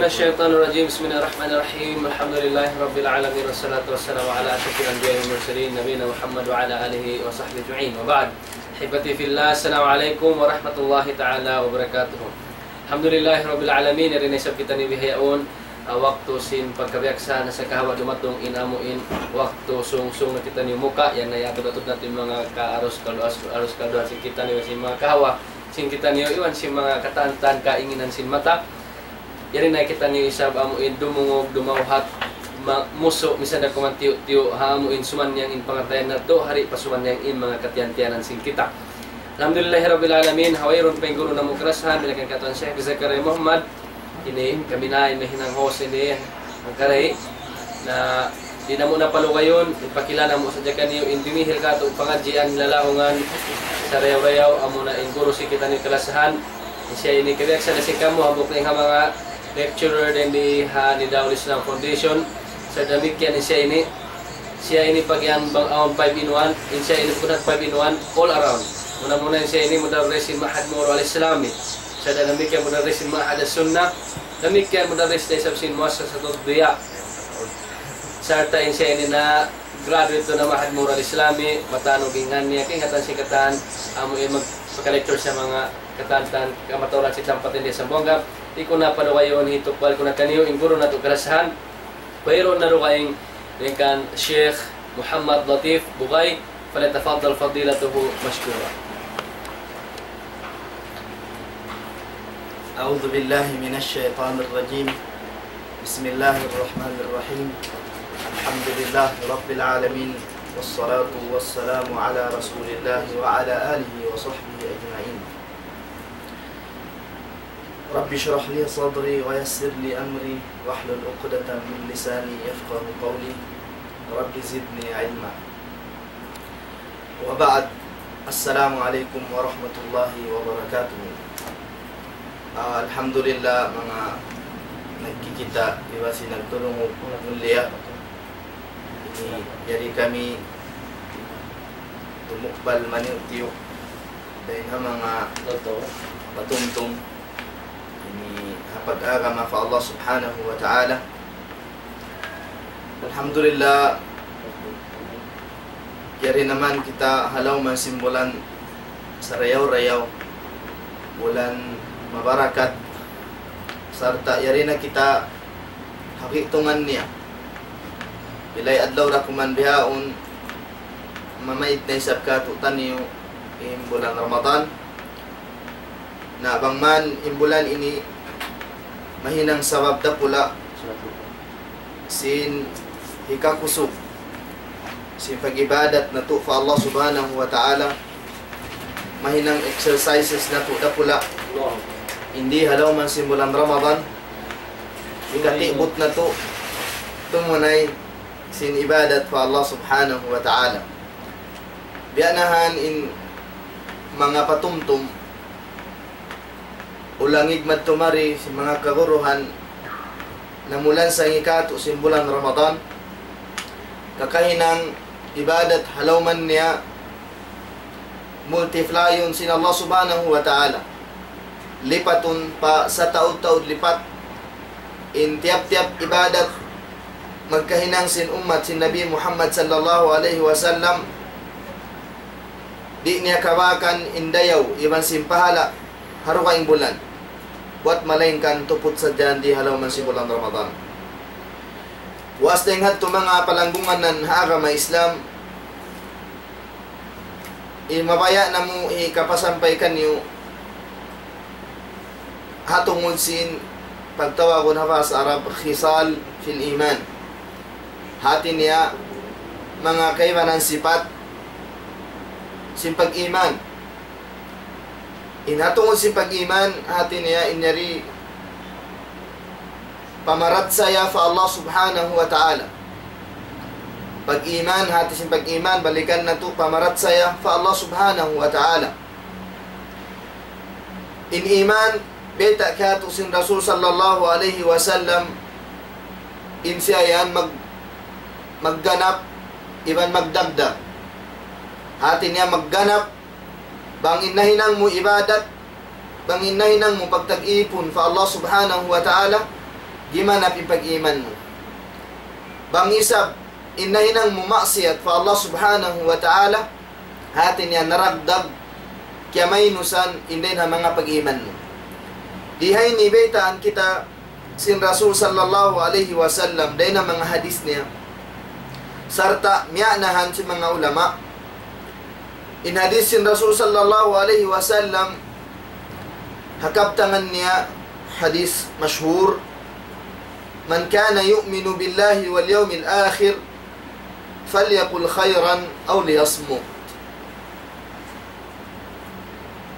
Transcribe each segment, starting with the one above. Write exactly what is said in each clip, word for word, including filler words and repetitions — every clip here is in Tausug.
الشيطان الرجيم. بسم الله الرحمن الرحيم. الحمد لله رب العالمين، والصلاة والسلام على أشرف الأنبياء والمرسلين، نبينا محمد وعلى آله وصحبه أجمعين. وبعد. أحبتي في الله، السلام عليكم ورحمة الله تعالى وبركاته. الحمد لله رب العالمين. Yari na isab kitaniyu bihaun, ah, waktu sin pagkabiyaksa na sa kahawa dumatung in amu in waktu sungsung na kitaniyu muka, yan na yadtu-yadtu na in manga kaarus kaluas, arus kaluas sin kitaniyu sin manga kahawa sin kitaniyu iban sin manga katan-katan kainginan sin mata. Yari na kitaniyu isab amu in dumungug, dumawhat, ma-, musu', misan da kuman tiyu'-tiyu', ha amu in sumannyang in pangatayan natu', hari pa sumannyang in manga katiyan-tiyanan sin kita. Alhamdulillahi Rabbil Alamin, ha wayruun pa in guru namu' kalasahan, biya' na kan katan Sheikh Zakaria Muhammad, ini kami na in mahinang host ini, hangkaray, na di' namu' na palugayun, ipakilala namu' sadja kaniyu in dumihil kātu' pangadjian lalaungan sarayaw-rayaw, amu na in guru sin kitaniyu kalasahan. In siya ini kabiyaksa na sin kamu, hambuuk na in ha manga lecturer dayn di ha Nidaul Islam Foundation. Sa' damikkiyan in siya ini, siya ini pag-iyan bang awn five in one, in siya ini bukun five in one, all around. Muna-muna in siya ini mudarris sin Ma'had Moro Al-Islami. Sa' damikkiyan mudarris sin Ma'had As-Sunnah. Damikkiyan mudarris da isab sin Muassasatud Diya. Sarta' in siya ini na-graduate tuud na Ma'had Moro Al-Islami, matanug in ngan niya, kaingatan sin katan, amu in magpaka-lecture sa manga katan-katan, kamatauran sin tampat ini sa Zamboanga. Di' ku na palugayun, hitukbal ku na kaniyu, in guru natu' kalasahan. Wayruun na dugaing, dayn kan Sheikh Muhammad Latif Bugay, فليتفضل فضيلته مشكورا. أعوذ بالله من الشيطان الرجيم. بسم الله الرحمن الرحيم. الحمد لله رب العالمين، والصلاة والسلام على رسول الله وعلى آله وصحبه أجمعين. رب اشرح لي صدري ويسر لي أمري واحلل عقدة من لساني يفقه قولي. رب زدني علما. وبعد. السلام عليكم ورحمة الله وبركاته. Ah, alhamdulillah, manga nagkikita', iban sin nagtulung-mulia. Ini, yari kami tumukbal maniyu'-tiyu' dayn ha manga patumtum ini ha pag-agama pa Allah Subhanahu wa Ta'ala. Alhamdulillah, yari na man kita ha lawm sin bulan sarayaw-rayaw, bulan mabarakat, sarta' yari na kita ha gi'tungan niya. Pilay adlaw da kuman bihaun, mamaid na isab kātu'niyu in bulan Ramadan. Na bang man in bulan ini mahinang sabab dakula' sin hikakusug sin pag-ibadat natu' pa Allah Subhanahu wa Ta'ala, mahinang exercises natu' dakula', in di ha lawm sin bulan Ramadan, hikatibut natu' tumunay sin ibadat pa Allah Subhanahu wa Ta'ala. Biya' na yan in manga patumtum, ulangig madtu mari sin manga kaguruhan, namulansang kātu' sin bulan Ramadan, kakahinang ibadat ha lawm niya, multiplayun sin Allah Subhanahu wa Ta'ala. Lipatun pa sataud-taud lipat in tiyap-tiyap ibadat magkahinang sin ummat sin Nabi Muhammad sallallahu alayhi wasallam. Di' niya kabakan in dayaw iban sin pahala' ha dugaing bulan, buwat malaingkan tuput sadja di ha lawm sin bulan Ramadan. Puas dayn ha yadtu manga palanggungan ha agama Islam, in mabaya' namu' hikapasampay kaniyu ha tungud sin pagtawagun ha bahasa Arab khisal fil iman. Hati niya manga kaibanan sipat sin pag-iman. In ha tungud sin pag-iman, hati niya in yari pamarachaya pa Allah Subhanahu wa Ta'ala. Pag-iman, hati sin pag-iman, balikan natu' pamarachaya pa Allah Subhanahu wa Ta'ala. In iman, bayta' kātu' sin Rasul sallallahu alayhi wasallam, in siya yan mag-, magganap, iban magdagdag. Hati niya magganap, bang in nahinang mu ibadat, bang in nahinang mu pagtag-ipun pa Allah Subhanahu wa Ta'ala, gimanap in pag-iman mu. Bang isab in nahinang mu maksiyat pa Allah Subhanahu wa Ta'ala, hati niya naragdag kiyamainusan in dayn ha manga pag-iman mu. Di ha ini baytaan kita sin Rasul sallallahu alayhi wasallam, dayn ha manga hadith niya. Sarta' miya'nahan sin manga ulama. In hadith sin Rasul sallallahu alayhi wasallam, ha kabtangan niya, hadith mashhur, من كان يؤمن بالله واليوم الآخر فليقل خيرا أو ليصمت.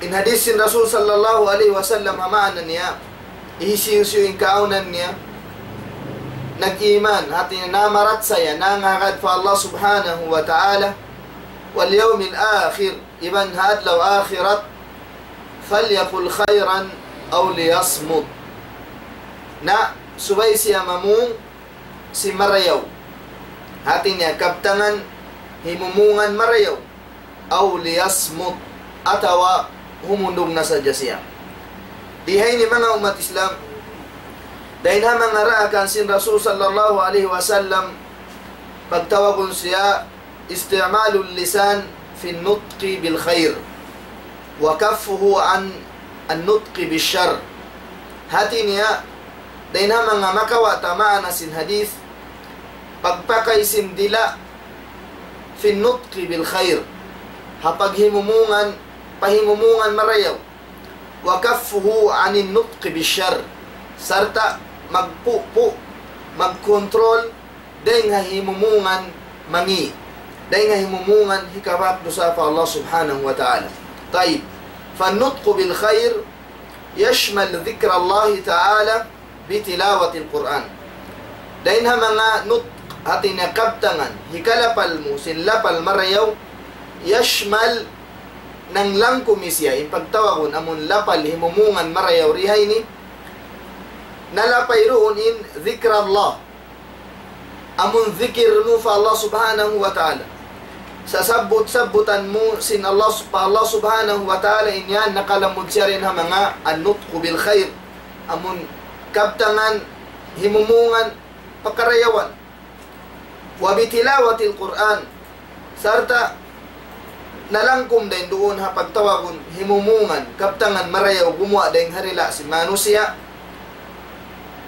In hadith sin Rasul sallallahu alayhi wasallam, ha maana niya, hisiyu-siyu in kaawnan niya nag-iman, hati niya namarachaya, nangagad pa Allah Subhanahu wa Ta'ala, واليوم الآخر, iban ha adlaw akhirat, فليقل خيرا أو ليصمت. Na, subay siya mamung sin marayaw. Hati niya, kabtangan himumungan marayaw. أو ليصمت, atawa humundung na sadja siya. Di ha ini manga ummat Islam, dayn ha manga daakan sin Rasul sallallahu alayhi wasallam, pagtawagun siya استعمال اللسان في النطق بالخير وكفه عن النطق بالشر. Hati niya, dayn ha manga makawa' ta maana sin hadith, pagpakay sin dila' في النطق بالخير, ha paghimumungan, pahimumungan marayaw. وكفه عن النطق بالشر, sarta' magpupu', magkontrol, dayn ha himumungan mangi', dayn ha himumungan hikabak dusa pa Allah Subhanahu wa Ta'ala. طيب, فالنطق بالخير يشمل ذكر الله تعالى بتلاوة القرآن. Dayn ha manga nutq, hati niya kabtangan, hikalapal mu sin lapal marayaw, يشمل, nanglangkum siya, in pagtawagun amun lapal himumungan marayaw di ha ini, nalapay duun in ذكر الله. Amun zikir mu pa Allah Subhanahu wa Ta'ala. Sasabbut-sabbutan mu sin Allah, pa Allah Subhanahu wa Ta'ala, in yan nakalamud siya dayn ha manga النطق بالخير. Amun kabtangan himumungan pakarayawan. وبتلاوة القرآن. Sarta' nalangkum dayn duun ha pagtawagun himumungan, kabtangan marayaw gumuwa' dayn ha dila' sin manusiya',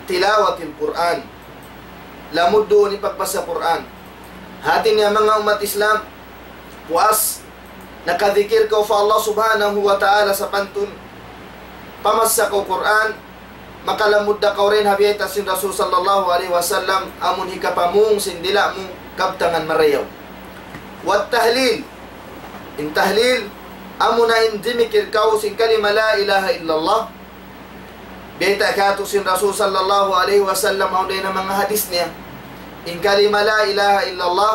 تلاوة القرآن. Lamud duun in pagbasa Qur'an. Hati niya manga ummat Islam, puas nakadikir kaw pa Allah Subhanahu wa Ta'ala sapantun pamassa kaw Qur'an, makalamud da kaw dayn ha biyayta' sin Rasul sallallahu alayhi wasallam, amun hikapamung sin dila' mu kabtangan marayaw. والتهليل. In tahlil, amuna in dimikir kaw sin kalima لا إله إلا الله. Biyayta' katu' sin Rasul sallallahu alayhi wasallam, awn dayn ha manga hadith niya. In kalima لا إله إلا الله,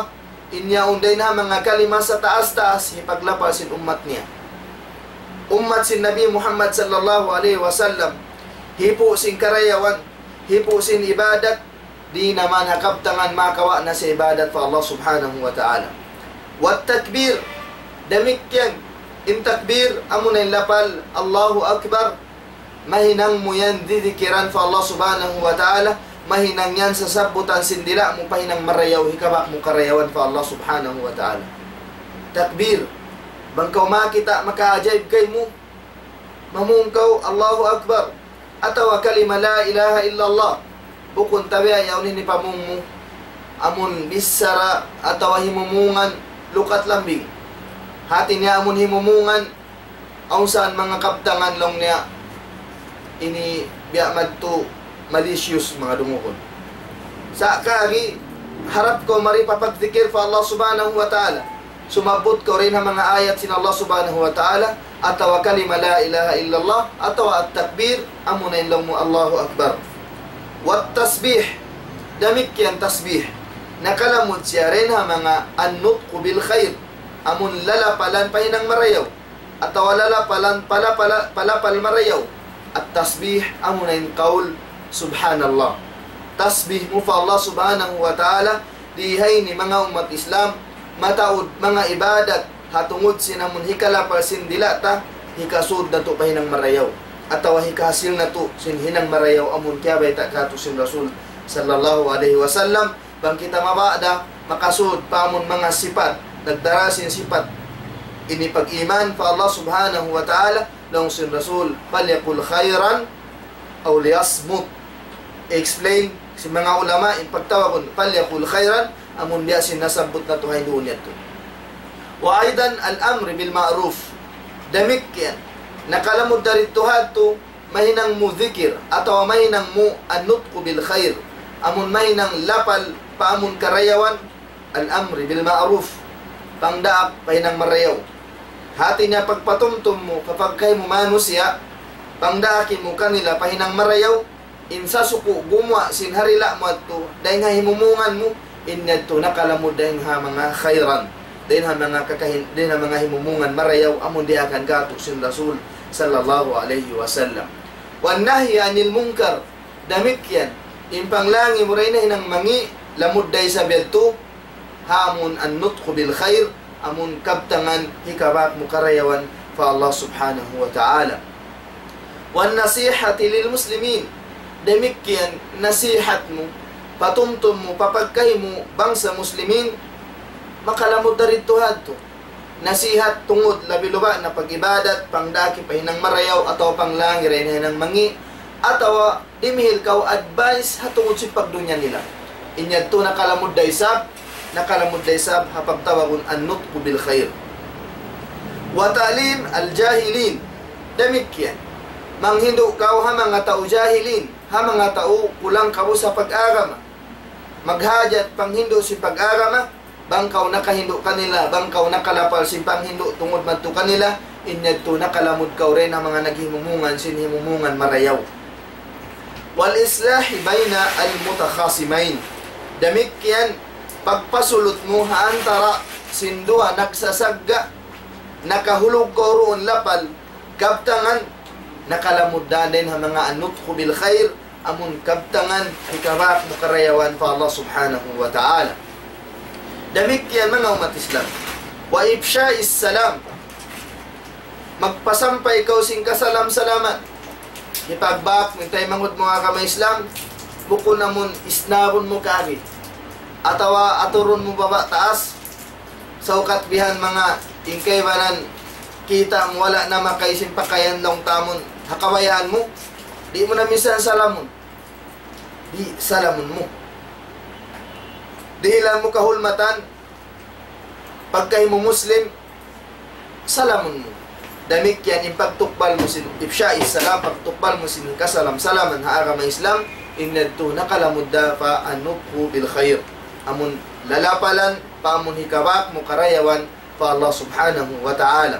in yaun dayn ha manga kalima sataas-taas hipaglapal sin ummat niya. Ummat sin Nabi Muhammad sallallahu alayhi wasallam, hipu' sin karayawan, hipu' sin ibadat, di' na man ha kabtangan makawa' na sin ibadat pa Allah Subhanahu wa Ta'ala. والتكبير, damikkiyan in takbir, amuna in lapal الله أكبر, mahinang mu yan didikiran pa Allah Subhanahu wa Ta'ala, mahinang yan sasabbutan sin dila' mu pa hinang marayaw, hikabak mu karayawan pa Allah Subhanahu wa Ta'ala. Takbir, bang kaw makakita' makaajaib kaymu, mamung kaw الله أكبر, atawa kalima لا إله إلا الله, bukun tabiya' yaun ini pamung mu, amun bichara atawa himumungan, lukat lambing. Hati niya amun himumungan, awn sa manga kabtangan laung niya, ini biya' madtu malicious manga dungugun. Sa' kari, harap kaw mari pa pagdikir pa Allah Subhanahu wa Ta'ala. Sumabbut kaw dayn ha manga ayat sin Allah Subhanahu wa Ta'ala, atawa kalima لا إله إلا الله, atawa at-takbir, amuna in laung mu الله أكبر. والتسبيح, damikkiyan tasbih. Nakalamud siya dayn ha manga النطق بالخير, amun lalapalan pa hinang marayaw. Atawa lalapalan, palapala-, palapal marayaw. At-tasbih, amuna in kaul, Subhanallah. Tasbih mu pa Allah Subhanahu wa Ta'ala, di ha ini manga ummat Islam, mataud manga ibadat, ha tungud sin amun hikalapal sin dila' ta, hikasud natu' pa hinang marayaw. atawa hikahasil natu' sin hinang marayaw amun kiyabayta' katu' sin Rasul sallallahu alayhi wasallam. Bang kita mabaya' da makasud pa amun manga sipat, nagdara sin sipat ini pag-iman pa Allah subhanahu wa ta'ala, laung sin Rasul, فليقل خيرا أو ليصمت. Explain sin manga ulama in pagtawagun فليقل خيرا, amun biya' sin nasabbut natu' ha dunya yadtu. وأيضا الأمر بالمعروف. Damikkiyan, nakalamud da didtu ha yadtu, mahinang mu dhikir, atawa mahinang mu النطق بالخير. Amun mahinang lapal pa amun karayawan, الأمر بالمعروف. Pangdaak pa hinang marayaw. Hati niya pagpatumtum mu, pa pagkahi mu manusiya', pangdaaki mu kanila pa hinang marayaw, in sasuku' gumuwa' sin harila' mu yadtu, dayn ha himumungan mu, in yadtu nakalamud dayn ha manga khairan, dayn ha manga kakahin, dayn ha manga himumungan marayaw, amun diyaakan katu' sin Rasul sallallahu alayhi wasallam. والنهي عن المنكر. Damikkiyan, in panglangi mu dayn ha hinang mangi', lamud da isab yadtu, ha amun النطق بالخير, amun kabtangan hikabak mu karayawan pa Allah subhanahu wa ta'ala. والنصيحة للمسلمين. Damikkiyan nasihat mu, patumtum mu, pa pagkahi mu bangsa muslimin, makalamud da didtu ha yadtu. Nasihat tungud labi-labi na pag-ibadat, pangdaak pa hinang marayaw, atawa panglangi dayn ha hinang mangi', atawa dimihil kaw advice ha tungud sin pagdunya nila. In yadtu nakalamud da isab, nakalamud da isab ha pagtawagun النطق بالخير. وتعليم الجاهلين. Damikkiyan, manghindu' kaw ha manga tau jahilin, ha manga tau kulang kaw sa pag-agama. Maghajat panghindu' sin pag-agama, bang kaw nakahindu' kanila, bang kaw nakalapal sin panghindu' tungud madtu kanila, in yadtu nakalamud kaw dayn ha manga naghimumungan sin himumungan marayaw. والإصلاح بين المتخاصمين. Damikkiyan, pagpasulut mu ha antara' sin duwa nagsasagga', nakahulug kaw duun lapal, kabtangan, nakalamud da dayn ha manga النطق بالخير, amun kabtangan hikabak mu karayawan pa Allah subhanahu wa ta'ala. Damikkiyan manga ummat Islam. وإفشاء السلام. Magpasampay kaw sin kasalam-salaman. Hipagbak mu in taymanghud mu ha agama Islam, bukun amun isnabun mu kari, atawa aturun mu baba' taas, saukat bihan manga in kaibanan kita' mu wala' na makay sin pakayan laung ta amun ha kabayaan mu, di' mu na minsan salamun. Di' salamun mu. Dihilan mu kahulmatan, pagkahi mu Muslim, salamun mu. Damikkiyan in pagtukbal mu sin إفشاء السلام, pagtukbal mu sin kasalam-salaman ha agama Islam, in yadtu nakalamud da pa النطق بالخير. Amun lalapalan pa amun hikabak mu karayawan pa Allah subhanahu wa ta'ala.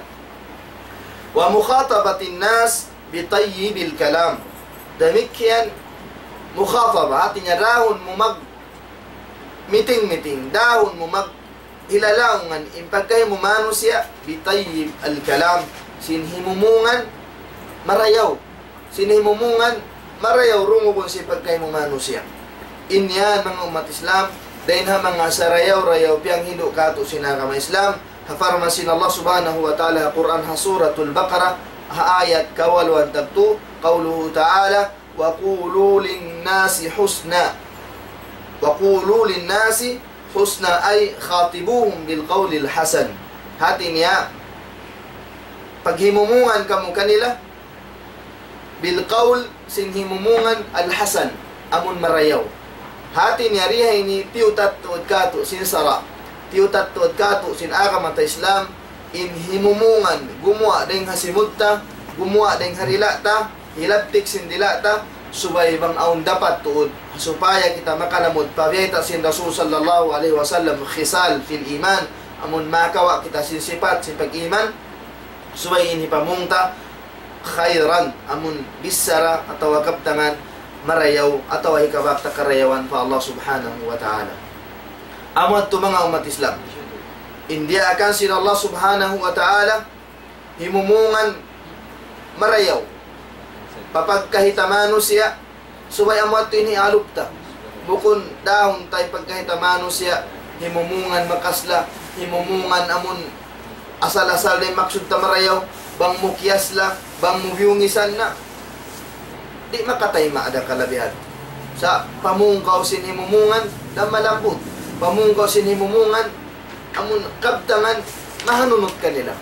ومخاطبة الناس بطيب الكلام. Damikkiyan mukhataba, hati niya dahun mu mag-meeting-meeting, dahun mu maghilalaungan in pagkahi mu manusiya' بطيب الكلام, sin himumungan marayaw. Sin himumungan marayaw dungugun sin pagkahi mu manusiya'. In yan manga ummat Islam, dayn ha manga sarayaw-rayaw piyanghindu' katu' sin agama Islam. Ha parman sin Allah subhanahu wa ta'ala ha Qur'an ha Suratul Baqarah, ha ayat kawaluan tagtu, قوله تعالى: وقولوا للناس حسنا. وقولوا للناس حسنا، أي خاطبوهم بالقول الحسن. Hati niya, paghimumungan kamu kanila بالقول, sin himumungan, الحسن, amun marayaw. Hati niya riha ini tiyutat tuud katu' sin sara', tiyutat tuud katu' sin agama ta Islam, in himumungan gumuwa' dayn ha simud ta, gumuwa' dayn ha dila' ta, hilabtik sin dila' ta, subay bang awn dapat tuud, supaya kita makalamud pa biyayta' sin Rasul sallallahu alayhi wasallam, خصال في الإيمان, amun makawa' kita sin sipat sin pag-iman, subay in hipamung ta khairan, amun bichara atawa kabtangan marayaw atawa hikabak ta karayawan pa Allah subhanahu wa ta'ala. Amu yadtu manga ummat Islam, in diyaakan sin Allah subhanahu wa ta'ala, himumungan marayaw pa pagkahi ta manusiya', subay amu yadtu in hialup ta. Bukun dahun ta in pagkahi ta manusiya', himumungan makasla, himumungan amun asal-asal da in maksud ta marayaw, bang mu kiyasla, bang mu biyungisan na. di' makatayma' da kalabihan. Sa' pamung kaw sin himumungan, lamma lambut. Pamung kaw sin himumungan, amun kabtangan, mahanunut kanila.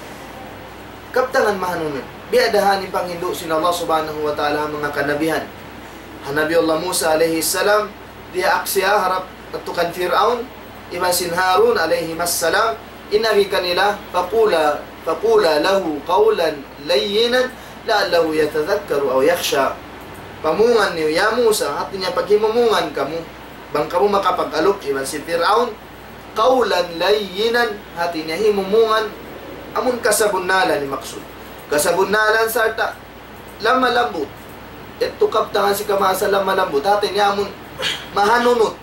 Kabtangan mahanunut. Biya' da ha ini panghindu' sin Allah Subhanahu wa Ta'ala ha manga kanabihan. Ha Nabi Allah Musa alayhi salam, diyaak siya harap katukan Fir'aun, iban sin Harun alayhima salam, in agi kanila, فقولا، فقولا له قولا لينا لعله يتذكر أو يخشى. Pamungan niyu, ya Musa, hati niya paghimumungan kamu, bang kamu makapag-alup iban sin Fir'aun, قولا لينا, hati niya himumungan, amun kasabunnalan in maksud. Kasabunnalan sarta' lamma lambut. Yadtu kabtangan sin kamaasan lamma lambut. Hati niya amun mahanunut.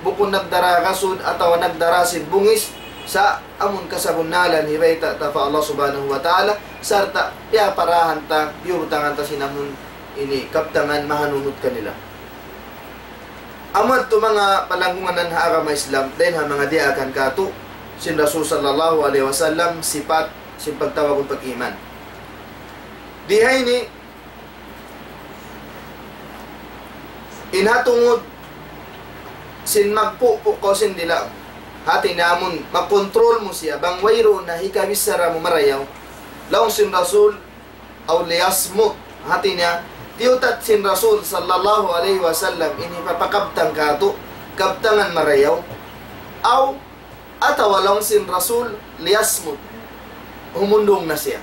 Bukun nagdara kasud atawa nagdara sin bungis sa' amun kasabunnalan hibayta' ta pa Allah Subhanahu wa Ta'ala, sarta' piyaparahan ta, piyurtangan ta sin amun ini kabtangan mahanunut kanila. Amu yadtu manga palanggungan ha agama Islam, dayn ha manga diyaakan kātu' sin Rasul sallallahu alayhi wasallam, sipat sin pagtawagun pag-iman. Di ha ini, in ha tungud sin magpupu' kaw sin dila'. Hati niya amun makontrol mu siya, bang wayruun na hikabichara mu marayaw. Laung sin Rasul, أو ليصمت. Hati niya, tiyutat sin Rasul sallallahu alayhi wasallam in hipapakabtang kātu', kabtangan marayaw. أو, atawa laung sin Rasul, ليصمت. Humundung na siya.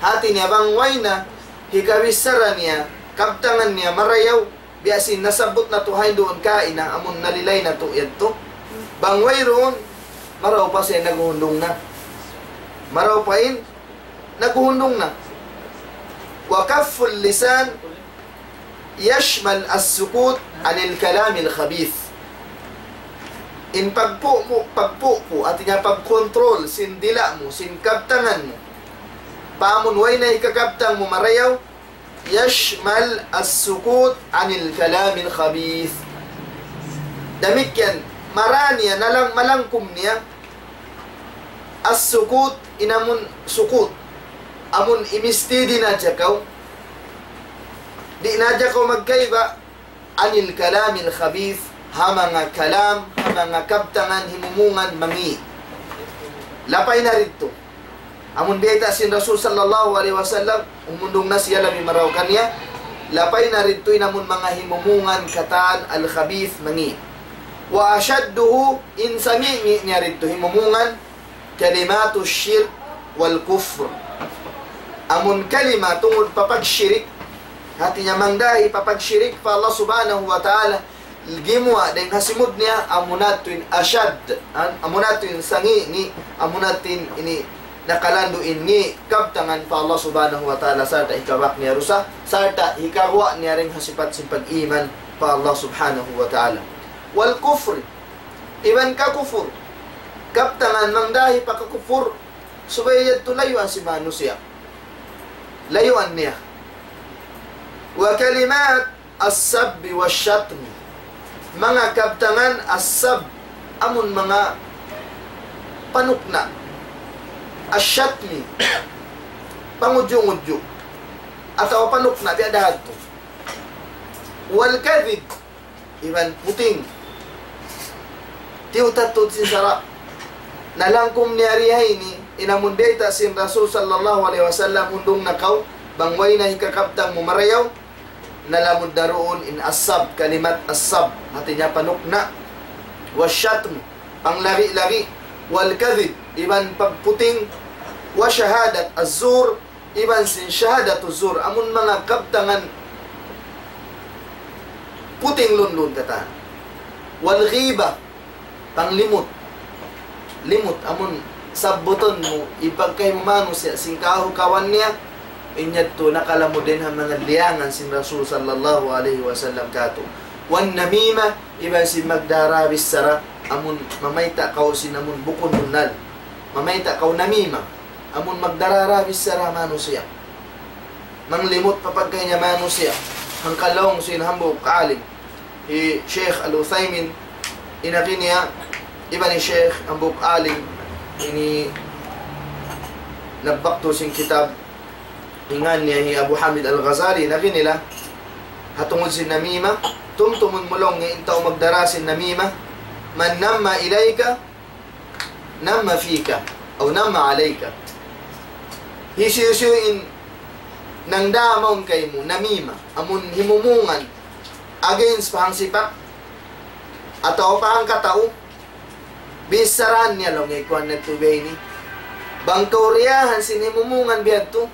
Hati niya bang way na hikabichara niya, kabtangan niya marayaw, biya' sin nasabbut natu' ha duun kaina, amun nalilay natu' yadtu. Bang wayruun, marayaw pa siya naghuhundung na. Marayaw pa in naghuhundung na. وكف اللسان يشمل السكوت عن الكلام الخبيث. In pagpupu', pagpupu', hati niya pagkontrol sin dila' mu, sin kabtangan mu. Pa amun way na hikakabtang mu marayaw, يشمل السكوت عن الكلام الخبيث. Damikkiyan, mara niya, nalang-, malangkum niya, السكوت, in amun sukut. Amun imisti di' na hadja kaw. Di' na hadja kaw magkaiba, عن الكلام الخبيث, ha manga kalam, ha manga kabtangan himumungan mangi'. Lapay na didtu. Amun biyayta' sin Rasul sallallahu alayhi wasallam, humundung na siya labi marayaw kaniya, lapay na didtu in amun manga himumungan katan الخبيث mangi'. وأشده, in sangi'-ngi' niya didtu himumungan, كلمات الشرك والكفر. Amun kalima tungud pa pagshirik, hati niya mangdahi pa pagshirik pa Allah Subhanahu wa Ta'ala, gimuwa' dayn ha simud niya, amuna tuud in ashad, an-, amuna tuud in sangi'-ngi', amuna tuud in ini nakalandu' in ngi' kabtangan pa Allah Subhanahu wa Ta'ala, sarta' hikabak niya dusa, sarta' hikaguwa' niya dayn ha sipat sin pag-iman pa Allah Subhanahu wa Ta'ala. والكفر, iban kakufur. Kabtangan mangdahi pa kakufur, subay yadtu layuan sin manusiya'. Layuan niya. وكلمات السب والشتم. Manga kabtangan السب, amun manga panukna'. الشتم, pangudju'-ngudju'. Atawa panukna', biya' da hadtu. والكذب, iban puting. Tiyutat tuud sin sara'. Nalangkum niya di ha ini, in amun bayta' sin Rasul sallallahu alayhi wasallam, hundung na kaw, bang way na hikakabtang mu marayaw, nalamud da duun in السب, kalimat السب, hati niya panukna', والشتم, panglari-lari, والكذب, iban pagputing, وشهادة الزور, iban sin شهادة الزور, amun manga kabtangan puting lunlun katan. والغيبة, panglimut. Limut, amun sabbutun mu, ipagkahi mu manusiya' sin kahukawan niya, in yadtu nakalamud dayn ha manga liyangan sin Rasul sallallahu alayhi wasallam kātu'. والنميمة, iban sin magdara bichara, amun mamayta' kaw sin amun bukun bunnal. Mamayta' kaw namima. Amun magdara-dara bichara manusiya'. Manglimut pa pagkahi niya manusiya'. Hangkan laung sin hambuuk alim. Hi Sheikh Al-Uthaymin, in agi niya, iban hi Sheikh hambuuk alim, ini nagbaktu sin kitab, in ngan niya hi Abu Hamid Al-Ghazali, in agi nila, Tungud sin namima, tumtumun mu laung niya in tau magdara sin namima, من نمى إليك نمى فيك أو نمى عليك. Hisiyu-siyu in nangdara mawn kaymu, namima, amun himumungan, against pa hangsipak, atawa pa hangkatau, bicharahan niya laung niya kuwan nagtubay ini. Bang kaw diyahan sin himumungan biyadtu,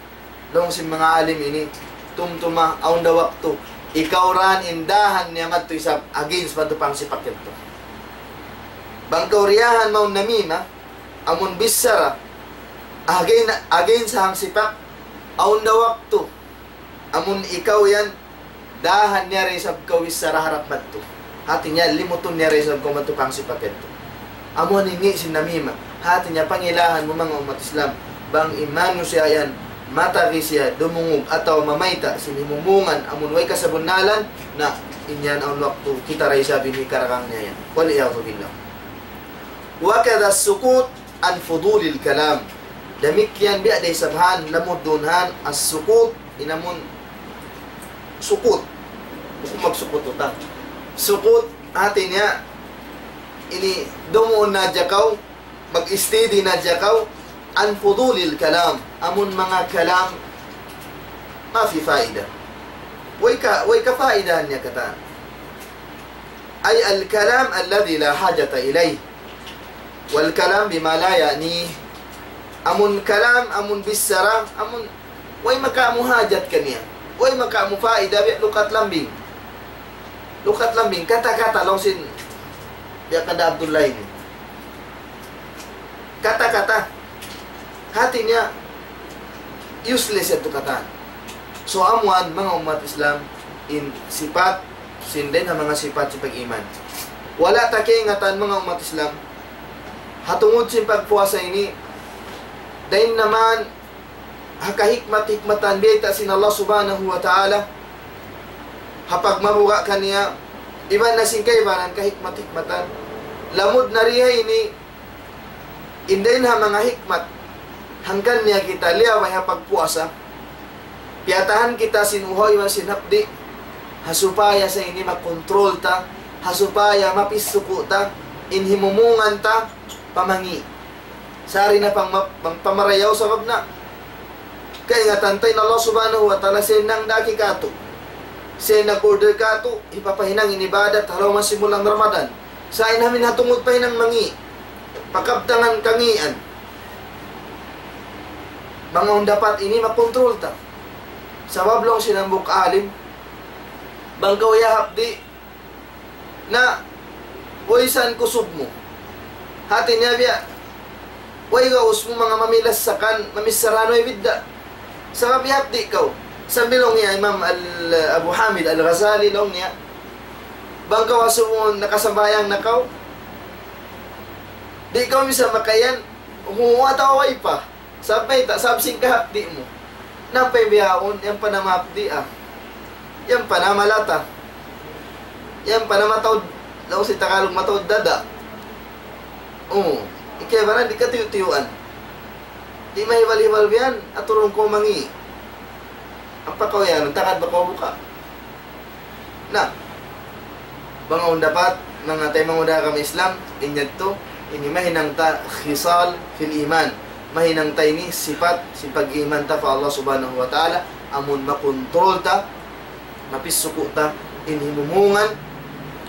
laung sin manga alim ini, tumtuma, awn da waktu, ikaw da in dahan niya madtu isab against madtu pa hangsipak yadtu. Bang kaw diyahan mawn namima, amun bichara, again, against ha hangsipak, awn da waktu, amun ikaw yan, dahan niya da isab kaw bichara harap madtu. Hati niya, limutun niya da isab kaw madtu pa hangsipak yadtu. Amu ini in ngi' sin namima. Hati niya, pangilahan mu manga ummat Islam. Bang in manusiya' yan, matagi siya, dumungug, atawa mamayta', sin himumungan, amun way kasabunnalan, na, in yan awn waktu, kita da isab in hikarakang niya yan. والعياذ بالله. وكذا السكوت عن فضول الكلام. Damikkiyan biya' da isab han, lamud duun han, as-sukut, in amun sukut. Bukun magsukut utan. Sukut, hati niya, ini dumuun na hadja kaw, mag-steady na hadja kaw, عن فضول الكلام. Amun manga kalam, ما في فائدة. Way ka, way kafaidahan niya katan. أي الكلام الذي لا حاجة إليه. والكلام بما لا يعنيه. Amun kalam, amun bichara, amun way makamu hajat kaniya. Way makamu faida, biya' lukat lambing. Lukat lambing, kata-kata laung sin, biya' kanda Abdullah ini. Kata-kata. Hati niya, useless yadtu katan. So, amu yan, manga ummat Islam, in sipat, sin dayn ha manga sipat sin pag-iman. Wala' ta kaingatan, manga ummat Islam, ha tungud sin pagpuasa ini, dayn naman, ha kahikmat-hikmatan biyayta' sin Allah Subhanahu wa Ta'ala, ha pagmabuga' kaniya, iban na sin kaibanan kahikmat-hikmatan. Lamud na riya ini, in dayn ha manga hikmat, hangkan niya kita liyaway ha pagpuasa, piyatahan kita sin uhaw iban sin hapdi', ha supaya sa ini makontrol ta, ha supaya mapisuku' ta, in himumungan ta, pa mangi'. Sari na pang ma-, pang pamarayaw sabab na. Kaingatan ta in Allah Subhanahu wa Ta'ala, siya in nangdaki katu'. Siya in nag-order katu', hipapahinang in ibadat, ha lawm sin bulan Ramadan. Sa' in amin ha tungud pa hinang mangi'. Pakabtangan kangian. Manga unu dapat ini makontrol ta. Sabab laung sin hambuuk alim, bang kaw yahapdi', na, way san kusug mu. Hati niya biya', way gaus mu manga mamilas sakan, mamichara, way bidda'. Sabab yahapdi' kaw. Sambil laung niya Imam Al-, Abu Hamid Al-Ghazali laung niya, bang kaw asubuhun nakasambahayang na kaw, di' kaw misan makayan, huu atawa way pa. Sabab mayta', sabab sin kahapdi' mu. Na pa in bihaun, yan pa na mahapdi', ah. Yan pa na malata. Yan pa na mataud, laung sin Tagalog, mataud dada. Oo. In kaibanan, di' katiyu'-tiyuan. Di' mahibal-hibal biyan, aturun kaw mangi'. Ampa kaw yan, tagad ba kaw buka'? Na, manga unu dapat, manga taymanghud ha agama Islam, in yadtu, ini mahinang ta khisal fil iman. Mahinang ta ini sipat, sin pag-iman ta pa Allah Subhanahu wa Ta'ala, amun makontrol ta, mapisuku' ta, in himumungan,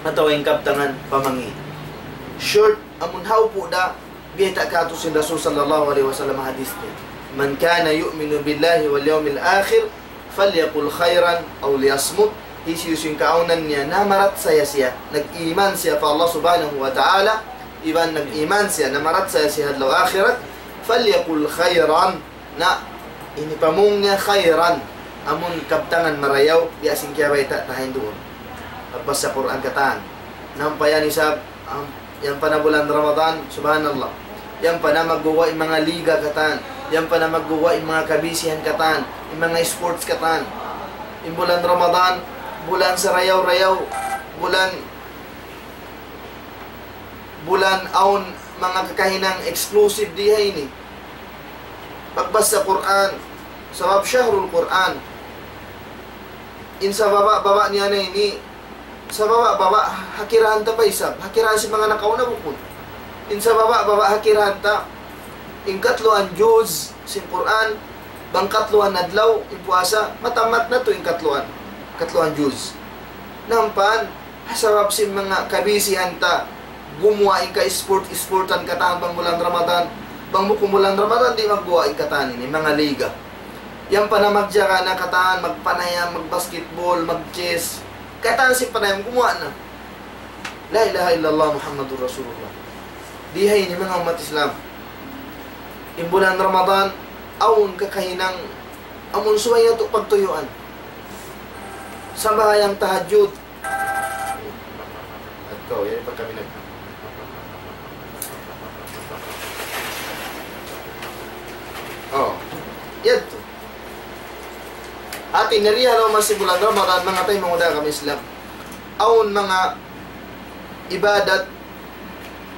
atawa in kabtangan pa mangi'. Short, amun haupu' da, biyayta' katu' sin Rasul sallallahu alayhi wasallam hadith niya, من كان يؤمن بالله واليوم الآخر فليقل خيرا أو ليصمت. Hisiyu-siyu in kaawnan niya, namarachaya siya, nag-iman siya pa Allah Subhanahu wa Ta'ala, iban nag-iman siya, namarachaya siya ha adlaw akhirat, فليقل خيرا. Na, in hipamung niya khayran, amun kabtangan marayaw, biya' sin kiyabayta' ta ha yan duun. Magbasa Qur'an katan. Nampa yan isab, am, yan pa na bulan Ramadan, subhanallah. Yan pa na magguwa' in manga liga katan. Yan pa na magguwa' in manga kabisihan katan. In manga sports katan. In bulan Ramadan, bulan sarayaw-rayaw. Bulan, bulan awn manga kakahinang exclusive di ha ini. Pagbasa Qur'an, sabab shahrul Qur'an. In sababa'-baba' niya na ini, sababa'-baba' ha kirahan ta pa isab, ha kirahan sin manga nakauna bukun. In sababa'-baba' ha kirahan ta, in katluan juz sin Qur'an, bang katluan adlaw, in puasa, matamat na tuud in katluan, katluan juz. Nampan, ha sabab sin manga kabisihan ta, gumuwa' in ka-sport-sportan katan bang bulan Ramadan. Bang bukun bulan Ramadan, di' magguwa' in katan ini, manga liga. Yan pa na magjaga na katan, magpanayam, mag-basketball, mag-chess. Katan sin panayam, gumuwa' na. La ilaha illallah Muhammadur Rasulullah. Di ha ini manga ummat Islam. In bulan Ramadan, awn kakahinang, amun subay natu' pagtuyuan. Sambahayang tahajjud. At ikaw, yan pa kami nag-, oh. Yadtu. Hati niya, di ha lawm sin bulan Ramadan, manga taymanghud ku ha agama Islam, awn manga ibadat,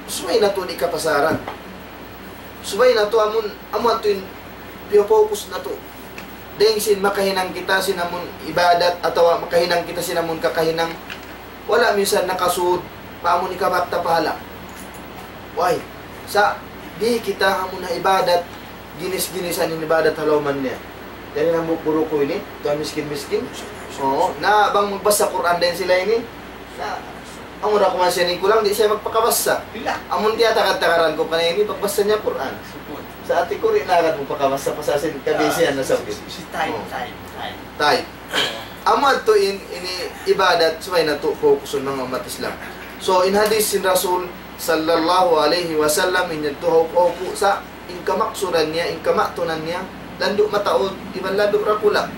subay natu' di' kapasaran. Subay natu' amun, amun yadtu in piyu-focus natu'. Dayn sin makahinang kita sin amun ibadat atawa makahinang kita sin amun kakahinang, wala' minsan nakasud, pa amun hikabak ta pahala. Way, sa' di' kita amun ha ibadat, ginis-ginisan in ibadat ha lawm niya. Yan in hambuuk guru ku ini, tuwan miskin-miskin. Oo, na bang magbasa Qur'an dayn sila ini, na, amu ra kuman siya in kulang, di' siya magpakabasa. Amun tiyatagad-tagaran ku kaniya ini, pagbasa niya Qur'an. Sa' hati ku, di' na agad mu pakabasa, pasal sin kabisihan na sa' si, si, si time, oo, time, time. Time. Amu yadtu in, ini ibadat, subay natu' fokusun manga ummat Islam. So, in hadith sin Rasul sallallahu alayhi wasallam, in yadtu hawpu-hawpu sa', in kamaksuran niya, in kamatunan niya, landu' mataud, iban landu' dakula'.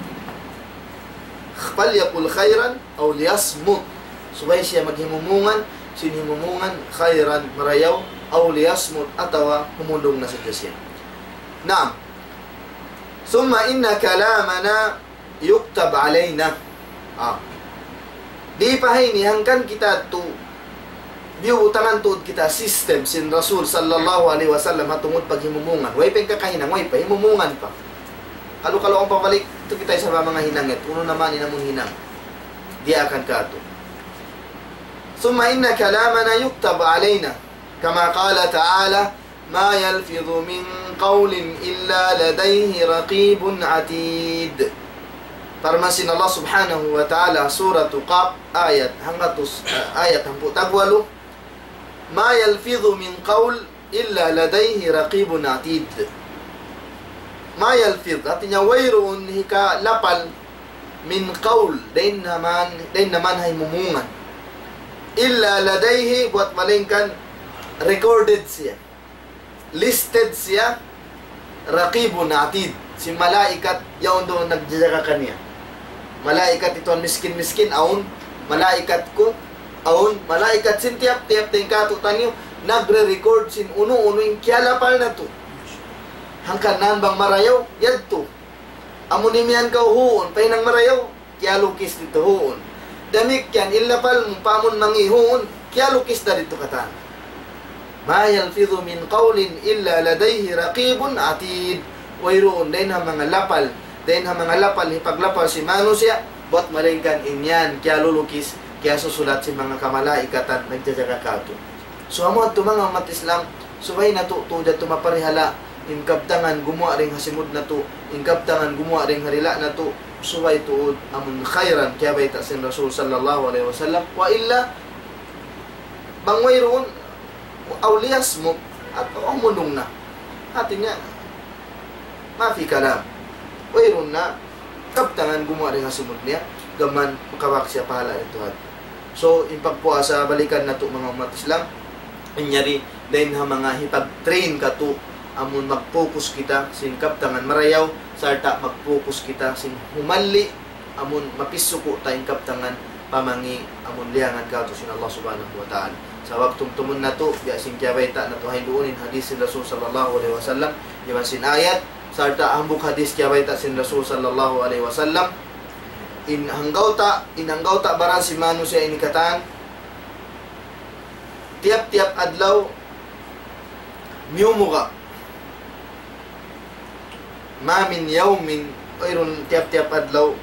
فليقل خيرا أو ليصمت. Subay siya maghimumungan, sin himumungan, khayran, marayaw, aw liyasmut, atawa humundung na sadja siya. Naam. ثم إن كلامنا يكتب علينا. Ah. Di' pa ha ini, hangkan kita tu, biyubutangan tuud kita system sin Rasul sallallahu alayhi wasallam ha tungud paghimumungan. Way pa in kakahinang, way pa, himumungan pa. Kalu-kalu awn pabalik, tu kita isab ha manga hinang yadtu. Unu na man in amun hinang diyaak katu'. ثم إن كلامنا يكتب علينا. كما قال تعالى: ما يلفظ من قول إلا لديه رقيب عتيد. Parman sin Allah Subhanahu wa Ta'ala, Suratu Qaf, ayat hanggatus, eh, ayat hangpu' tagwalu. ما يلفظ من قول إلا لديه رقيب عتيد. ما يلفظ, hati niya wayruun hikalapal, من قول, dayn ha man, dayn ha man ha himumungan. إلا لديه, buwat malaingkan recorded siya. Listed siya, رقيب عتيد. Sin malaikat yaun duun nagjajaga kaniya. Malaikat hi tuwan miskin-miskin, awn. Malaikat ku, awn. Malaikat sin tiyap-tiyap dayn kātu'niyu, nagre-record sin unu-unu in kiyalapal natu'. Hangkan na bang marayaw, yadtu. Amu in imiyan kaw huun, pahinang marayaw, kiyalukis didtu huun. Damikkiyan in lapal mu pa amun mangi' huun, kiyalukis da didtu katan. ما يلفظ من قول إلا لديه رقيب عتيد. Wayruun dayn ha manga lapal, dayn ha manga lapal, hipaglapal sin manusiya', buwat malaingkan in yan, kiyalulukis, kiyasusulat sin manga kamalaikatan, nagjajaga kātu'. So, amu yadtu manga ummat Islam, subay natu' tuud yadtu maparihala', in kabtangan gumuwa' dayn ha simud natu', in kabtangan gumuwa' dayn ha dila' natu', subay tuud amun khayran, kiyabayta' sin Rasul sallallahu alayhi wasallam, wa illa, bang wayruun, aw liyasmut, atawa humundung na. Hati niya, ما في كلام. Wayruun na kabtangan gumuwa' dayn ha simud niya, gam mayan makabak siya pahala' dayn ha Tuhan. So, in pagpuasa, balikan natu' manga ummat Islam, in yari, dayn ha manga hipag-train katu', amun mag-focus kita sin kabtangan marayaw, sarta' mag-focus kita sin humalli', amun mapisuku' ta in kabtangan pamangi' amun liyangan katu' sin Allah Subhanahu wa Ta'ala. Sabab tumtumun natu', biya' sin kiyabayta' natu' ha duun in hadith sin Rasul sallallahu alayhi wasallam, iban sin ayat, sarta' hambuuk hadith kiyabayta' sin Rasul sallallahu alayhi wasallam, in anggawta', in anggawta' baran sin manusiya' ini katan, tiyap-tiyap adlaw, miyumuga'. ما من يوم, wayruun tiyap-tiyap adlaw,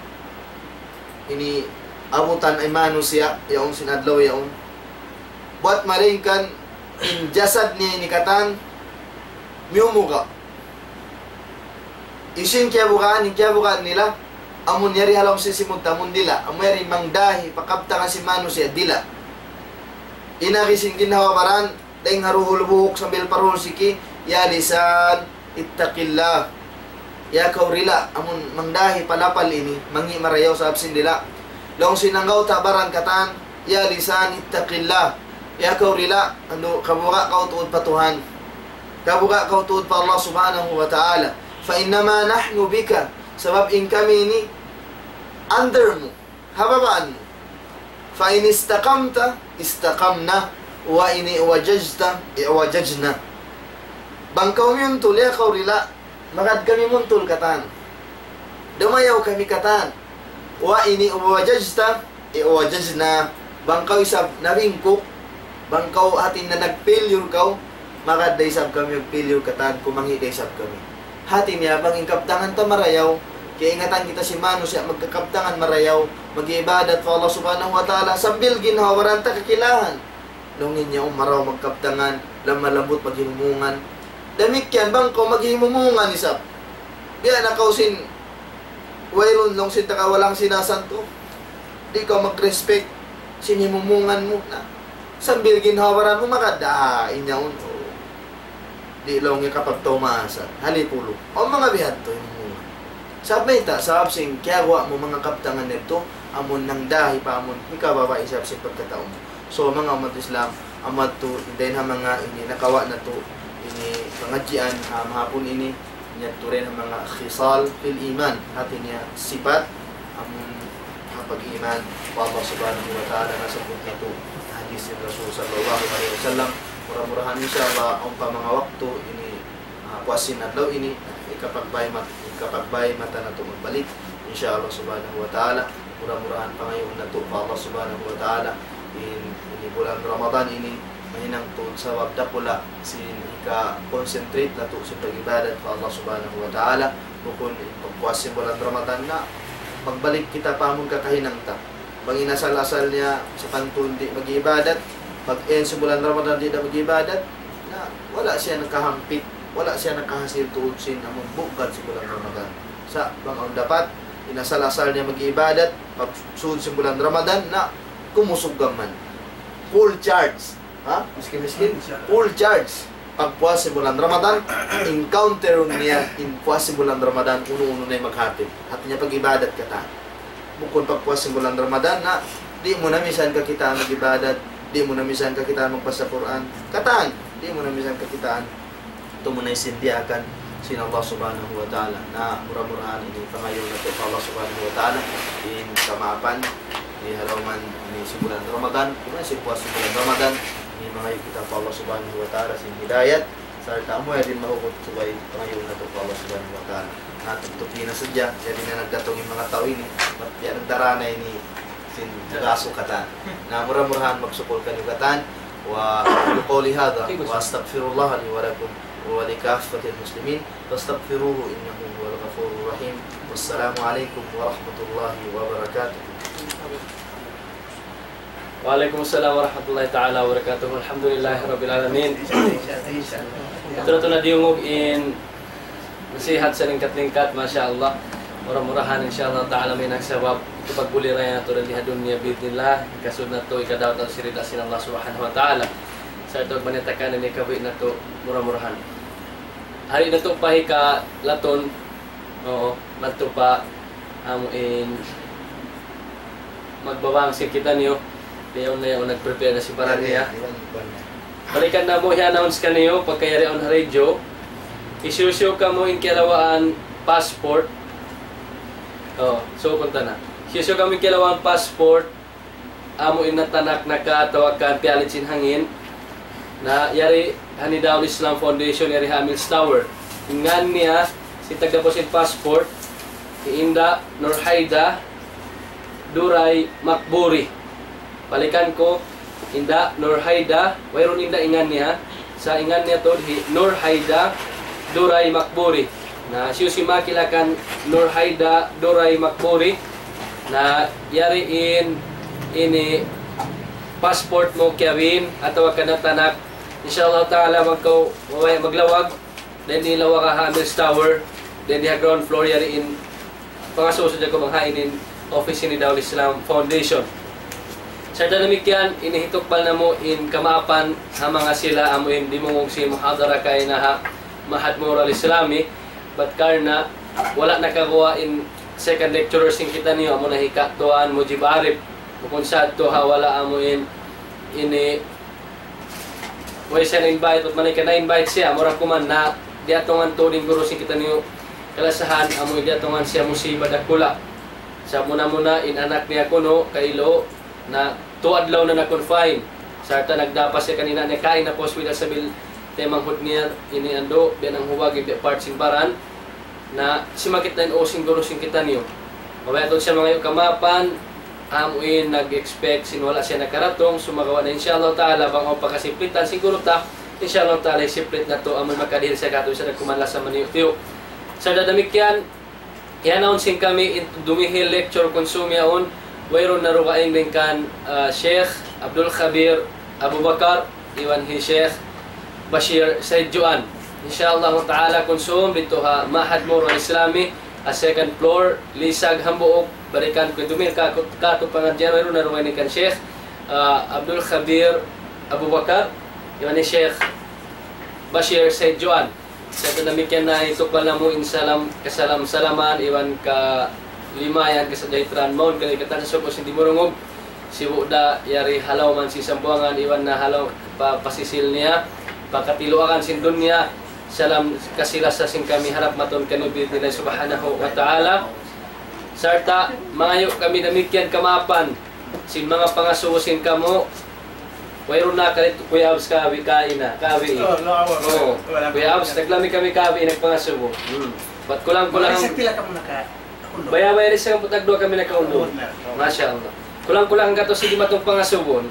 ini abutan in manusiya', yaun sin adlaw yaun. Buwat malayngkan in jasad niya ini katan, miyumuga'. Hisiyu in kiyabugaan, in kiyabugaan nila, amun yari ha lawm sin simud ta, amun dila', amun yari mangdahi pa kabtangan sin manusiya', dila'. In agi sin ginhawa-baran, dayn ha duhul buhuk sambil pa duhul siki, "Ya lisan, ittaqillah." Ya kaw dila', amun mangdahi pa lapal ini, mangi' marayaw sabab sin dila'. Laung sin anggawta' baran katan, "Ya lisan, ittaqillah." Ya kaw dila', andu', kabuga' kaw tuud pa Tuhan. Kabuga' kaw tuud pa Allah Subhanahu wa Ta'ala. "Fa innama nahnu bika." Sabab in kami ini under mu, ha babaan mu. "Fa in istaqamta, istaqamna, wa in i'wajajta, i'wajajna." Bang kaw miyuntul, ya kaw dila', magad kami muntul katan. Dumayaw kami katan. "Wa in i'wajajta, i'wajajna." Bang kaw isab nabingkuk, bang kaw hati niya nag-failure kaw, magad da isab kami mag-failure katan, kumangi' da isab kami. Hati niya, bang in kabtangan ta marayaw, kaingatan kita sin manusiya' magkakabtangan marayaw, mag-iibadat pa Allah Subhanahu wa Ta'ala, sambil ginhawa-baran ta kakilahan. Laung niya, "Um, marayaw magkabtangan, lamma lambut maghimumungan." Damikkiyan bang kaw maghimumungan isab. Biya' na kaw sin wayruun laung sin taga walang sinasanto. Di' kaw mag-respect sin himumungan mu na. Sambil ginhawa-baran mu magad, ah, in yaun. Di' laung niya kapagtau maasa. Halipulu. O manga bihadtu himumungan. Sabab mayta', sabab sin kiyaguwa' mu manga kabtangan yadtu, amun nangdahi pa amun hikababa' isab sin pagkatau mu. So, manga ummat Islam, amu yadtu, dayn ha manga ini nakawa' natu', ini pangadjian, ha mahapun ini, yadtu dayn ha manga khisal fil iman, hati niya sipat, amun ha pag-iman pa Allah Subhanahu wa Ta'ala, nasabbut natu' hadis sin Rasul sallallahu alayhi wasallam. Mura-murahan, insya Allah, awn pa manga waktu ini, ah, puas sin adlaw ini, hikapagbay mat-, hikapagbay mata natu' magbalik, insya Allah Subhanahu wa Ta'ala. Mura-murahan pangayuun natu' pa Allah Subhanahu wa Ta'ala in, ini bulan Ramadan ini, mahinang tuud sabab dakula' sin hika-concentrate natu' sin pag-ibadat pa Allah Subhanahu wa Ta'ala. Bukun in pagpuas sin bulan Ramadan na, magbalik kita pa amun kakahinang ta. Bang in asal-asal niya sapantun di' mag-ibadat, pag-end sin bulan Ramadan di' na mag-ibadat, na wala' siya nakahampit, wala' siya nakahasil tuud sin amun buggat sin bulan Ramadan. Sa' bang awn dapat, in asal-asal niya mag-ibadat, pagsūd sin bulan Ramadan, na kumusug gam man. Full charge. Ha? Miskin-miskin. Full charge. Pagpuas sin bulan Ramadan, encounter niya in puas sin bulan Ramadan, unu-unu na in maghapit. Hati niya pag-ibadat katan. Bukun pagpuas sin bulan Ramadan na, di' mu na misan kakitaan mag-ibadat, di' mu na misan kakitaan magbasa Qur'an. Katan, di' mu na misan kakitaan. Tumunay sin diyaakan sin Allah Subhanahu wa Ta'ala. Na mura-murahan ini pangayuun natu' pa Allah Subhanahu wa Ta'ala in kamaapan, ini ha lawm ini sin bulan Ramadan, kuman sin puas sin bulan Ramadan, ini mangayu' kita pa Allah Subhanahu wa Ta'ala sin hidayat, sarta' amu yan in mahugut subay pangayuun natu' pa Allah Subhanahu wa Ta'ala. Na tugtupi na sadja, jadi na nagdatung in manga tau ini, bat biya' nagdara na ini sin nagasu katan. Na mura-murahan magsukul kaniyu katan, وأقول قولي هذا وأستغفر الله لي ولكم ولكافة المسلمين فاستغفروه إنه هو الغفور الرحيم. والسلام عليكم ورحمة الله وبركاته. وعليكم السلام ورحمة الله تعالى وبركاته. الحمد لله رب العالمين. Ito na, ito na diyungug in nasihat salingkat-lingkat, masha Allah. Mura-murahan, insha Allah ta'ala, mahinang sabab hipagbuliran natu' dayn di ha dunya, bi'idhnillah, hikasūd natu', hikadawat natu' sin rida sin Allah Subhanahu wa Ta'ala. Sa' ito, manitakan ini kabuhi' natu', mura-murahan. Hari natu' pa hikalatun, oo, madtu pa amu in magbabang sin kitaniyu, yaun na yaun nag-prepare na sin baran niya. Balikan namu' i-announce kaniyu, pagka yari awn ha radio, hisiyu-siyu kamu in kiyalawaan passport. Oh, so, punta na. Hisiyu-siyu kamu in kiyalawaan passport, amu in natanak nakatawakan piyalit sin hangin. Na yari ha Nidaul Islam Foundation, yari ha Mills Tower. In ngan niya, sin tagdapu sin passport, hi Inda Nurhaida Duray Makburi. Balikan ku, Inda Nurhaida, wayruun Inda in ngan niya. Sa' in ngan niya tuud hi Nurhaida Duray Makburi. Na hisiyu-siyu makakila kan Nurhaida Duray Makburi, Na yari in, ini passport mu kiyawin atawa kanatanak. Insha Allah ta'ala, magkaw-, maglawag. Dayn di lawag ha Mills Tower. Dayn di ha ground floor, yari in pangasubu sadja ku bang ha ini in office ini Da'wah Islam Foundation. Sa' damikkiyan, ini hitukbal namu' in kamaapan ha manga sila amu in dimungug sin muhadara kaina ha Ma'had Murra Al-Islami, bat karna' wala' nakaguwa' in second lecturer sin kitaniyu, amu na hi Ka' Tuan Mujib Arif. Bukun sa tuud ha wala' amu in ini way siya na-invite, bat malayngkan na-invite siya, mura kuman na diyatungan tuud in guru sin kitaniyu kalasahan, amu in diyatungan siya musiba dakula'. Sa' muna-muna in anak niya kunu', kailu, na tū adlaw na na-confine. Sarta' nagdapas siya kanina niya kaina pa hospital sabil taymanghud niya, ini andu', biya' nanghuwag, biya' part sin baran. Na simakit na in ū sin guru sin kitaniyu. Mabaya' tuud siya mangayu' kamaapan, amu in nag-expect sin wala' siya nakaratung, sumagawa' na insha Allah ta'ala, bang awn pa kasiplitan sin guru ta, insha Allah ta'ala, hisiplit natu', amu in makadihil siya kātu', sa' da kuman lasa maniyu'-tiyu'. Sa' damikkiyan, yan awn sin kami in dumihil lecture kunsum yaun, wayruun na dugaing dayn kan, ah, Sheikh Abdul Khabir Abu Bakar, iban hi Sheikh Bashir Said Juan. Insha Allah ta'ala kunsum didtu ha Ma'had Murra Al-Islami, ha second floor, lisag hambuuk, balikan ku dumihil kātu', kātu' pangadjian, wayruun na dugaing dayn kan Sheikh, ah, Abdul Khabir Abu Bakar, iban hi Sheikh Bashir Said Juan. Sa' damikkiyan na hitukbal namu' in salam, kasalam-salaman, iban kalimayan, kasajahitraan mawn kaniyu katan sa suku' sin Timurungug, sibu' da yari ha lawm sin Sambuwangan, iban na ha lawm pa, pasisil niya, pa katiluagan sin dunya, salam kasi-lasa sin kami harap matun kaniyu bi'idhnillah subhanahu wa ta'ala. Sarta' mangayu' kami damikkiyan kamaapan sin manga pangasubu sin kamu. Wayruun na kalit Kuya Abs kabi kaina, kabi. Oo, Kuya Abs, naglami kami kabi, nagpangasubu. Hmm. Bat kulang-kulang. Baya'-baya' da isab hangpu' tagduwa kami nakaundul. Masha Allah. Kulang-kulang hanggatus di' matung pangasubun.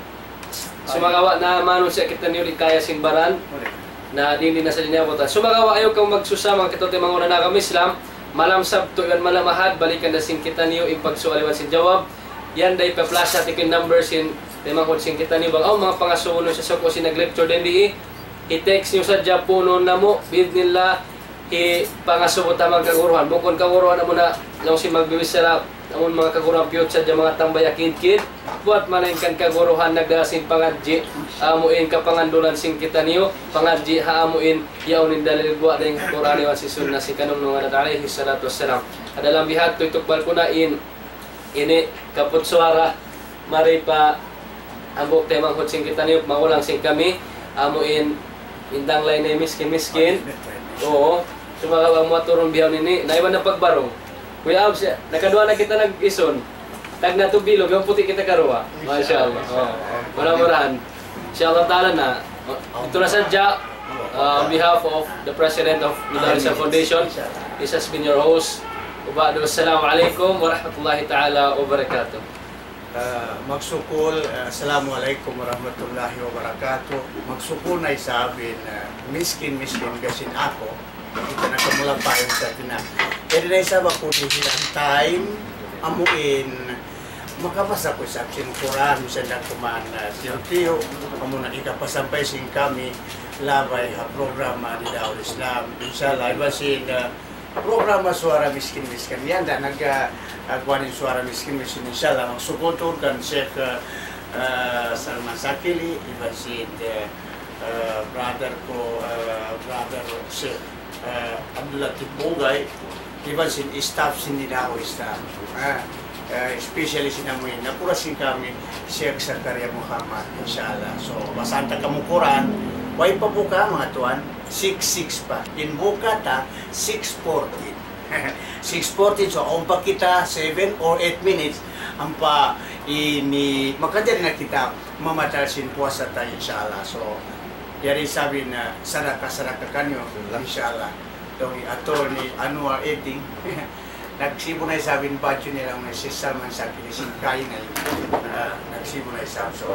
Sumagawa' na manusiya' kitaniyu di' kaya sin baran. Na di' na sadja niya butan. Sumagawa' ayaw kamu magsusa, manga kitaymanghuran ha agama Islam. Malam Sabtu iban malam Ahad, balikan da sin kitaniyu in pagsual iban sin jawab. Yan da ipa-flash natu' in number sin taymanghud sin kitaniyu. Bang awn manga pangasubun sa suku' sin nag-lecture dayn di, i-text niyu sadja, puunun namu', bi'idhnillah, hipangasubu ta manga kaguruhan. Bukun kaguruhan amu na, laung sin magbibichara, amun manga kaguruhan piyut sadja manga tambay akid-kid. Buwat malayngkan kaguruhan nagdara sin pangadji', amu in kapangandulan sin kitaniyu, pangadji' ha amu in yaun in dalil guwa' dayn ha Qur'an iban sin Sunnah sin kanungnungan natu' alayhi salatu wassalam. Ha dalam biya' hādtu hitukbal ku na in ini kaput suwara, mari pa hambuuk taymanghud sin kitaniyu, magulang sin kami, amu in, in danglay na miskin-miskin. Oo. Sumagawa' bang mu aturun bihaun ini, na iban na pagbarung. Kuya Abs, nakaduwa na kita nag-isun. Tagna' tu bilog, yan puti' kita karuwa. Masha Allah. Oo. Mura-murahan. Insha Allah ta'ala na. Ito na sadja, uh, on behalf of the President of Middle East Foundation, this has been your host, Ubadu. Assalamu alaykum warahmatullahi ta'ala wabarakatuh. Ah, magsukul, ah, assalamu alaykum warahmatullahi wabarakatuh. Magsukul na isab in, ah, miskin-miskin gasin aku. Kita na kamula pa in sa tina. Jadi na isab aku di hilang time, amu in makabasa ku isab sin Qur'an, misan da kuman, ah, tiyu'-tiyu', amu na ikapasampay sin kami, labay ha programa di Da'wah Islam. Insha Allah, iban sin, ah, programa Suara Miskin-Miskin. Yan da nag, ah, ah, kuwan in Suara Miskin-Miskin. Insha Allah, magsukul tuud kan Sheikh, ah, ah, Salman Sakili, iban sin, ah, ah, brother ku, ah, brother Sheikh, ah, Abdul Latif Bugay, iban sin staff sin Da'wah Islam. Ah, ah, especially sin amu in, nakura sin kami, Sheikh Zakaria Muhammad, insha Allah. So, basahan ta kamu Qur'an, way pa buka, manga tuwan, six six pa. In buka ta, six fourteen. Six fourteen, so, awn pa kita seven or eight minutes, ampa ini, makajari na kita mamatal sin puasa ta, insha Allah. So, yari isab in, ah, sadaka-sadaka kaniyu, insha Allah. Dong, attorney, annual eighteen. Nagsibu na isab in badge nila, may si Salman Sakili, sin kain na yun. Ah, nagsibu na isab, so.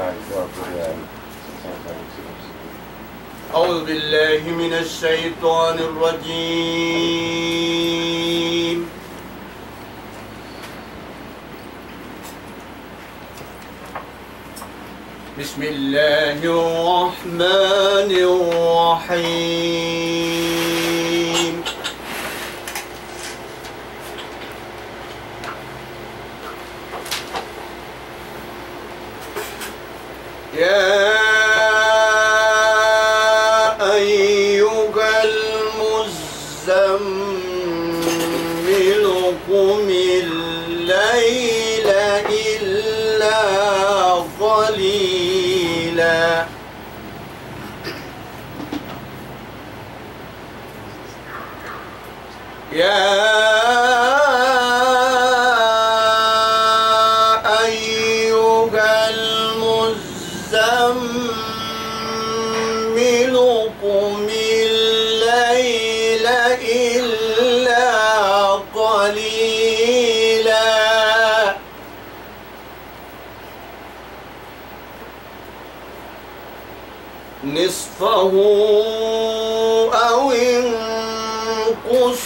أعوذ بالله من الشيطان الرجيم. بسم الله الرحمن الرحيم. يا أيها المزمل، قم الليل إلا قليلا. يا أيها المزمل، قم الليل إلا قليلا. نصفه أو انقص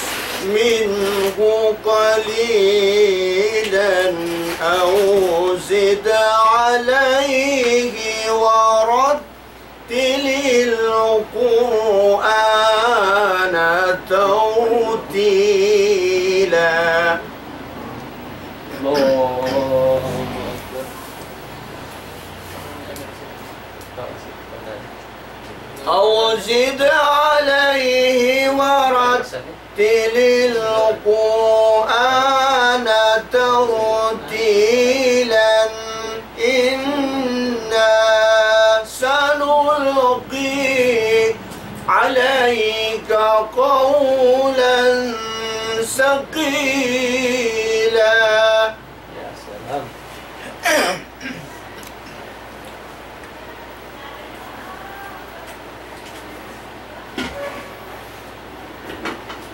منه قليلا أو زد عليه ورتل القرآن ترتيلا. الله أكبر. أو زد عليه ورتل القرآن ترتيلا. إنا سنلقي عليك قولا ثقيلا. يا سلام.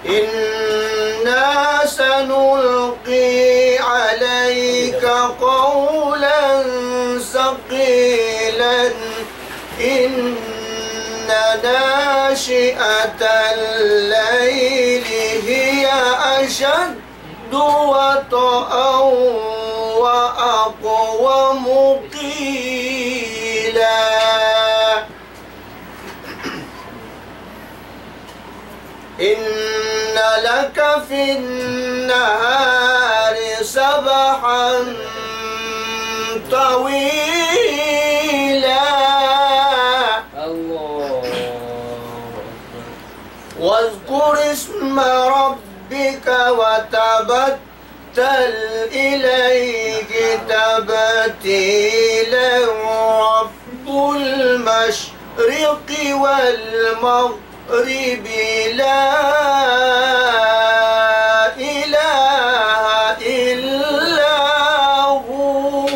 إنا سنلقي عليك قولا ثقيلا. إن ناشئة الليل هي أشد وطئا وأقوم قيلا. إن لك في النهار سبحا طويلا. الله أكبر. واذكر اسم ربك وتبتل إليه تبتيلا. رب المشرق والمغرب لا إله إلا هو.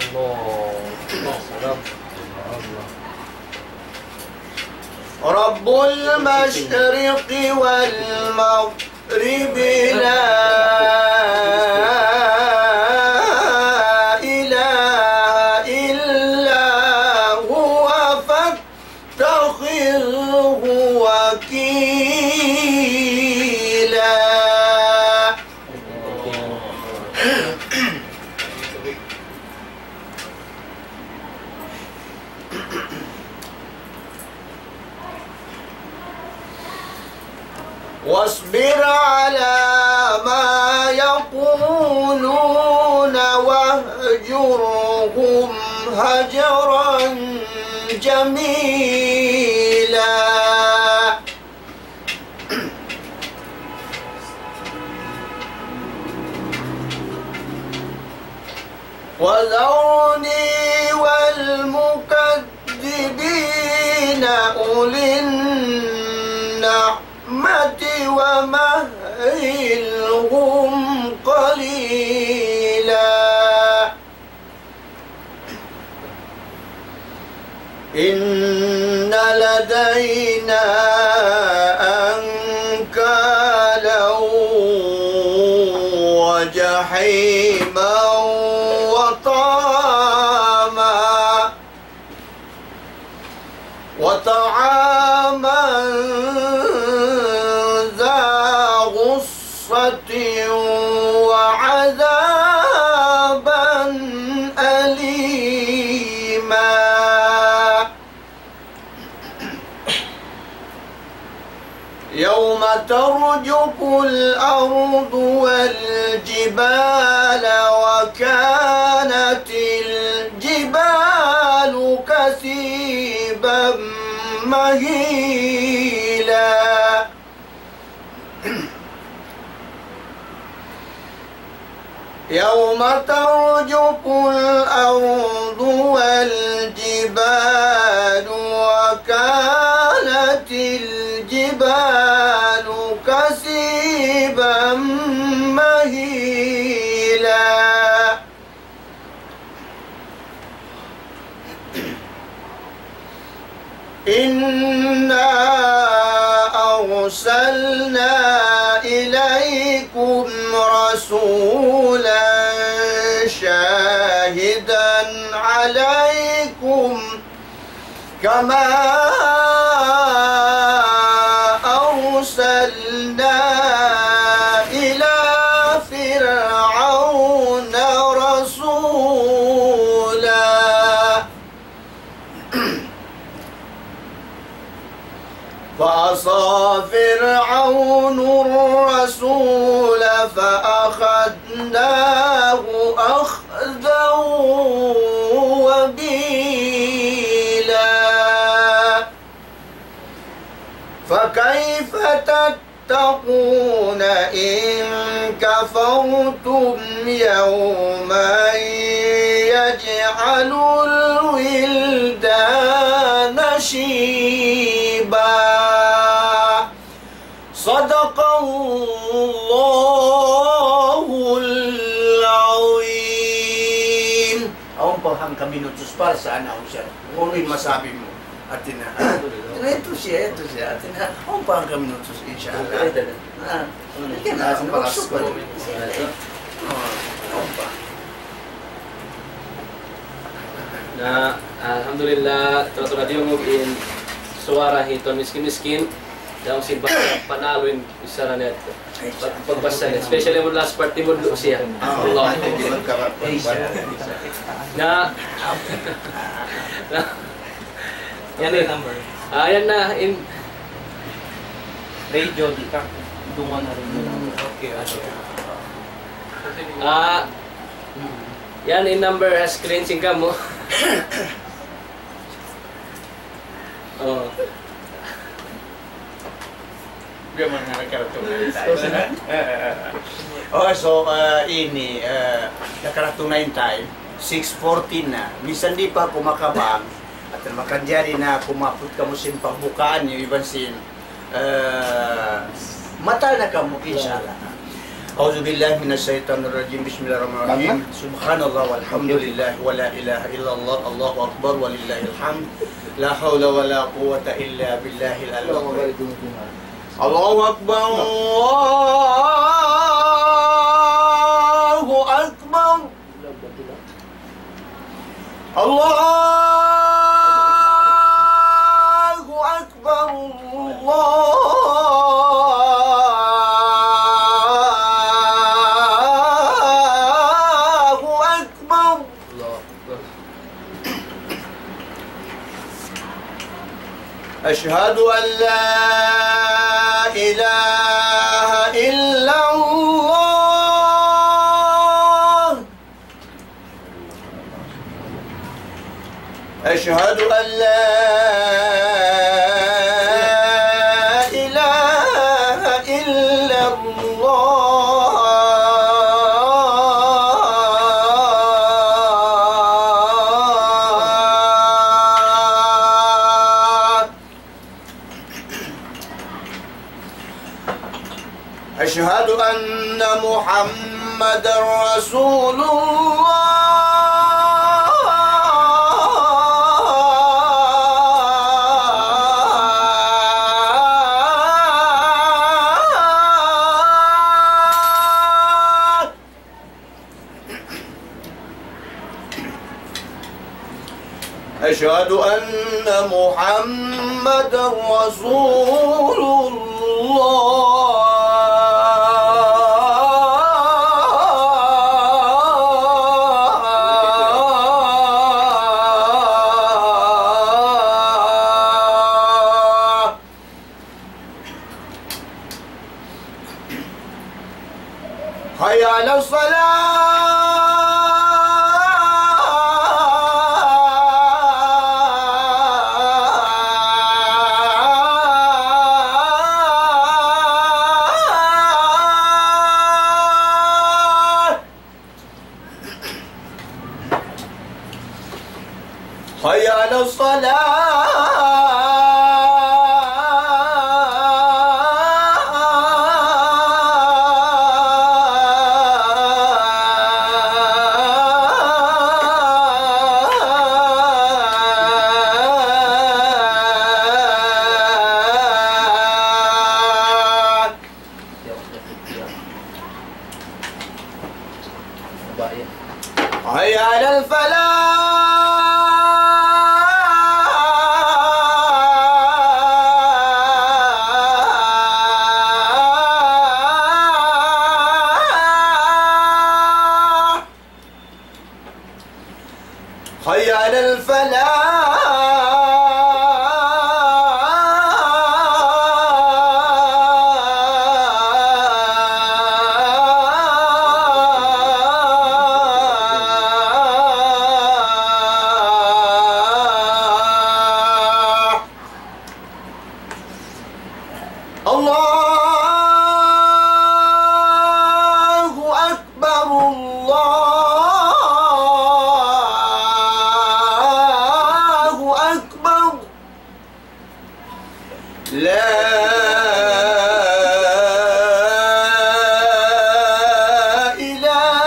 الله. رب المشرق والمغرب لا إله إلا هو فاتخذه وكيلا. واصبر على ما يقولون واهجرهم هجرا جميلا. وذرني والمكذبين أولي النعمة ومهلهم قليلا. إن لدينا أنكالا وجحيما وطعاما وطعاما ذا غصة وعذابا أليما. يوم ترجف الأرض والجبال وكانت الجبال كثيبا مهيلا. يوم ترجف الأرض والجبال وكانت الجبال كثيبا مهيلا. إنا أرسلنا إليكم رسولا شاهدا عليكم كما أرسلنا إلى فرعون رسولا. فعصى فرعون الرسول فأخذناه أخذا وبيلا. فكيف تتقون إن كفرتم يوما يجعل الولدان شيبا. صدق الله العظيم. Awn pa hangka minutos para sa anak ko siya. Unu in masabi mu? Hati niya. Hati niya, ito siya, ito siya. Hati niya, awn pa hangka minutos, inshallah. Okay, dali. Ah, okay na, maksud ko. Oh, awn pa. Na, alhamdulillah, tura-tura diyungug in suwara hi Tuan Miskin Miskin. Daw sin basa panalu in bichara niya. Pag-, pagbasa niya. Especially in last part, timudlu siya. Ah, Allah. Na, na, yan in number. Ah, yan na, in radio, di' ka, dungan na rin. Hmm, okay, okay. Ah, yan in number ha screen sin kamu. Oh. Biya' man ha nagkaratu na in time. Oh, so, uh, ini, uh, nagkaratu na in time, six fourteen na. Minsan di' pa aku makabang, at makanjari na aku maabut kamu sin pagbukaan niyu iban sin, uh, matal na kamu, inshallah. أعوذ بالله من الشيطان الرجيم. بسم الله الرحمن الرحيم. سبحان الله والحمد لله ولا إله إلا الله، الله أكبر ولله الحمد. لا حول ولا قوة إلا بالله العلي العظيم. الله أكبر، الله أكبر. الله أكبر، الله أكبر. أشهد أن لا إله إلا الله. أشهد أن لا إله إلا الله. أشهد أن محمدا رسول الله. أشهد أن محمدا رسول الله. حي على الصلاة. حي على الصلاة. حي على الفلاح. حي على الفلاح. الله أكبر، الله أكبر. لا إله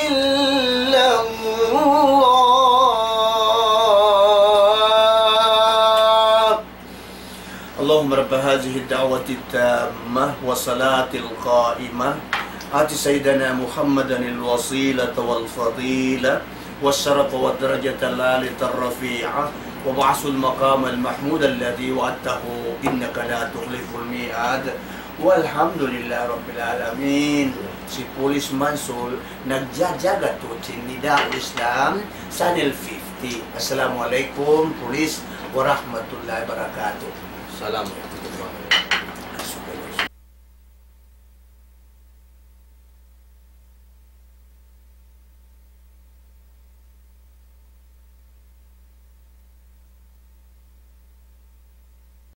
إلا الله. اللهم رب هذه الدعوة التامة والصلاة القائمة، آت سيدنا محمدا الوسيلة والفضيلة والشرف والدرجة العالية الرفيعة وابعثه المقام المحمود الذي وعدته إنك لا تخلف الميعاد. والحمد لله رب العالمين. Si Police Mansul nagjajaga tuud sin Nidaul Islam, Channel fifty. Assalamu alaykum, Police, wa rahmatullahi wa barakatuh. Salam wa rahmatullahi wa barakatuh.